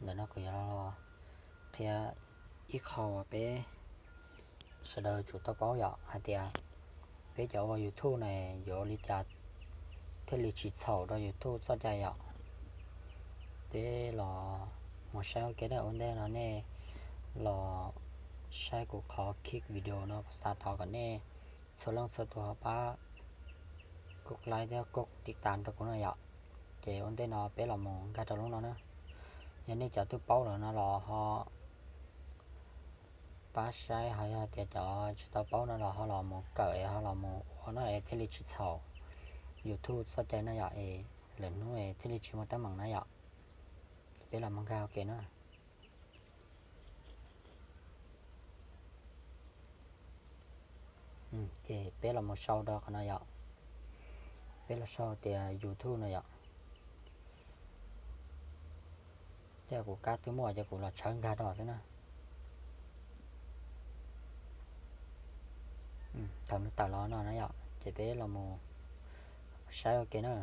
Ntawm no kuv yuav los qhia ib qho uas peb sawv daws tsum tau paub yom, hais tias peb cov ua YouTube na yuav ua li cas thiaj li tsis txhaum rau YouTube txoj cai yom. Peb los mus saib ua ke na, ua ntej no nej los saib kuv qhov kick video no, kuv xav thov kom nej txhua leej txhua tus ho pab kuj like thiab kuj tiv tas rau kuv no yom. Ces ua ntej no peb los mus nkag rau lub no na. Yog nej cov twb paub lawm no los ho pab saib, ho yog tias cov tsis tau paub no los ho los mus kawm es ho los mus ua no es thiaj li tsis txhaum YouTube txoj cai no yom, es lwm hnub es thiaj li tsis muaj teeb meem na yom. Peb los mus nkag ua ke na. Ces peb los mus sau rau qhov no yom. Peb los sau tias YouTube no yom. Tej kuv kab twb muaj ces kuv los tshawb nkag rau xwb na. Thaum nws tawm los no na yom, ces peb los mus saib ua ke na.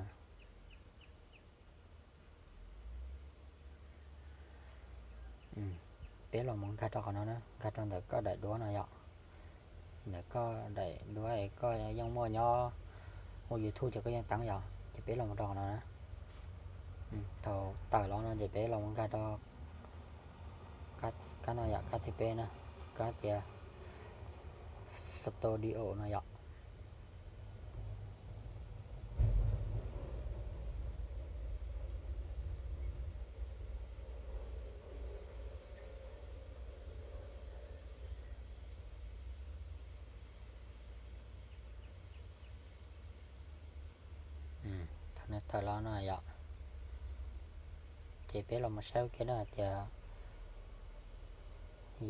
Peb los mus nkag rau qhov no na, nkag rau ntawm koj daim duab no yom. Ntawm koj daim duab es koj yeej muaj nyob ua YouTube ces koj yeej teeb yom, ces peb los mus rau qhov no na. Thaum tawm los no ces peb los mus nkag rau kab no yom, kab thib peb na, kab tias Studio no yom. Thaum nws tawm los no yom, ces peb los mus saib ua ke na tias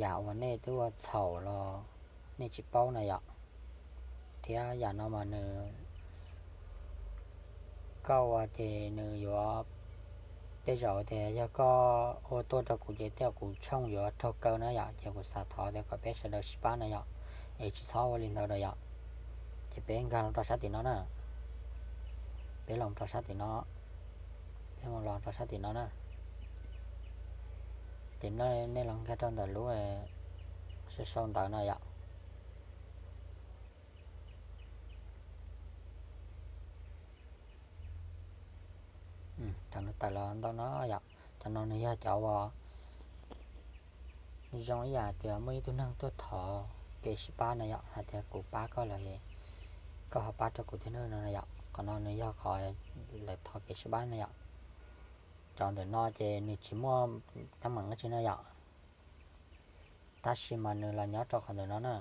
yam uas nej twb ua txhaum los nej tsis paub na yom, thiab yam no mas nws, koj ua ces nws yuav, tej zaum tias yog koj ua tuaj rau kuv ces tej zaum kuv tshooj yuav raug kaw na yom, ces kuv xav thov tias kom peb sawv daws sib pab na yom, es tsis txhob ua li ntawd na yom. Ces peb nkag los rau sab tim no na, peb los rau sab tim no, peb mus los rau sab tim no na. Ces nej los nkag rau ntawm lub sau sau ntawv no yom. Thaum nws tawm los ntawm no yom, cov no nws yog cov uas zoo ib yam tias muaj ib tug neeg tuaj thov kev sib pab na yom, hais tias kuv pab koj lawm, koj ho pab rau kuv thiab no yom. Qhov no nws yog qhov lawv thov kev sib pab na yom. Cov ntawm no ces nws tsis muaj teeb meem dab tsi na yom, tab sis mas nws los nyob rau qhov ntawm no na,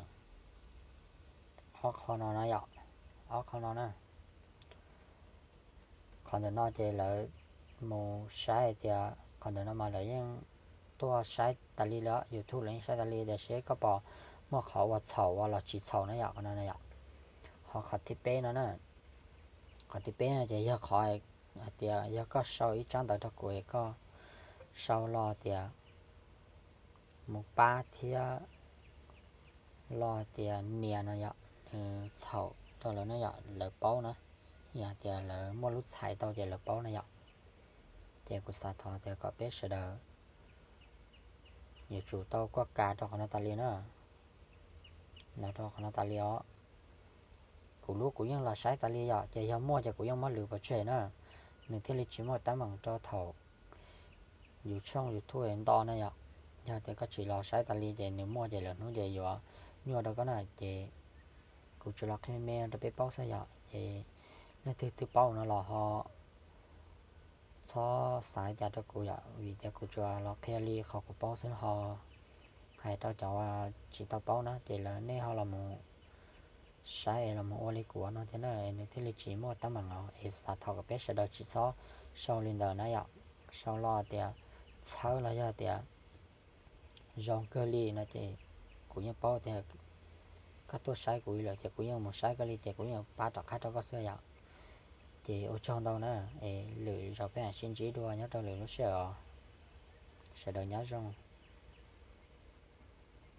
ob qho no na yom, ob qho no na. Qhov ntawm no ces lawv mus saib hais tias, qhov ntawm no mas lawv yeej tuaj saib tas li lawm, YouTube lawv yeej saib tas li, tiam sis koj pom muaj qhov ua txhaum ua los tsis txhaum na yom, qhov no na yom. Ho qhov thib peb no na, qhov thib peb no ces yog qhov hais tias yog koj sau ib tsab ntawv rau kuv es koj sau los tias mus pab thiab los tias nias no yom, nws txhaum rau lawv na yom, lawv paub na, yog tias lawv muaj lub txhais tau ces lawv paub na yom. Ces kuv xav thov tias kom peb sawv daws yuav tsum tau kuaj kas rau qhov no tas li na, los rau qhov no tas li os. Kuv lub kuv yeej los saib tas li yom, ces yog muaj ces kuv yeej muab lwv pov tseg na, nws thiaj li tsis muaj teeb meem rau thaum yus tshooj YouTube nto na yom. Yog tias koj tsis los saib tas li ces nws muaj ces lwm hnub ces yuav nyuaj rau koj na. Ces kuv tsuas los qhia me me rau peb paub xwb yom, ces leej twg twb paub no los ho txhob xav li cas rau kuv yom, vim tias kuv tsuas los qhia li qhov kuv paub xwb, ho hais rau cov tsis tau paub na ces lawv nej ho los mus saib es los mus ua li kuv no thiab na, nws thiaj li tsis muaj teeb meem os. Es xav thov kom peb sawv daws tsis txhob sau li ntawd na yom, sau los tias txhawb los yog tias zoo kawg li no ces kuv yeej paub tias koj tuaj saib kuv lawm ces kuv yeej mus saib koj li ces kuv yeej pab rov qab rau koj xwb yom. Ces ua tsaug ntau na, es lwm zaus peb mam sib ntsib dua nyob rau lwm lub sij hawm os. Sawv daws nyob zoo.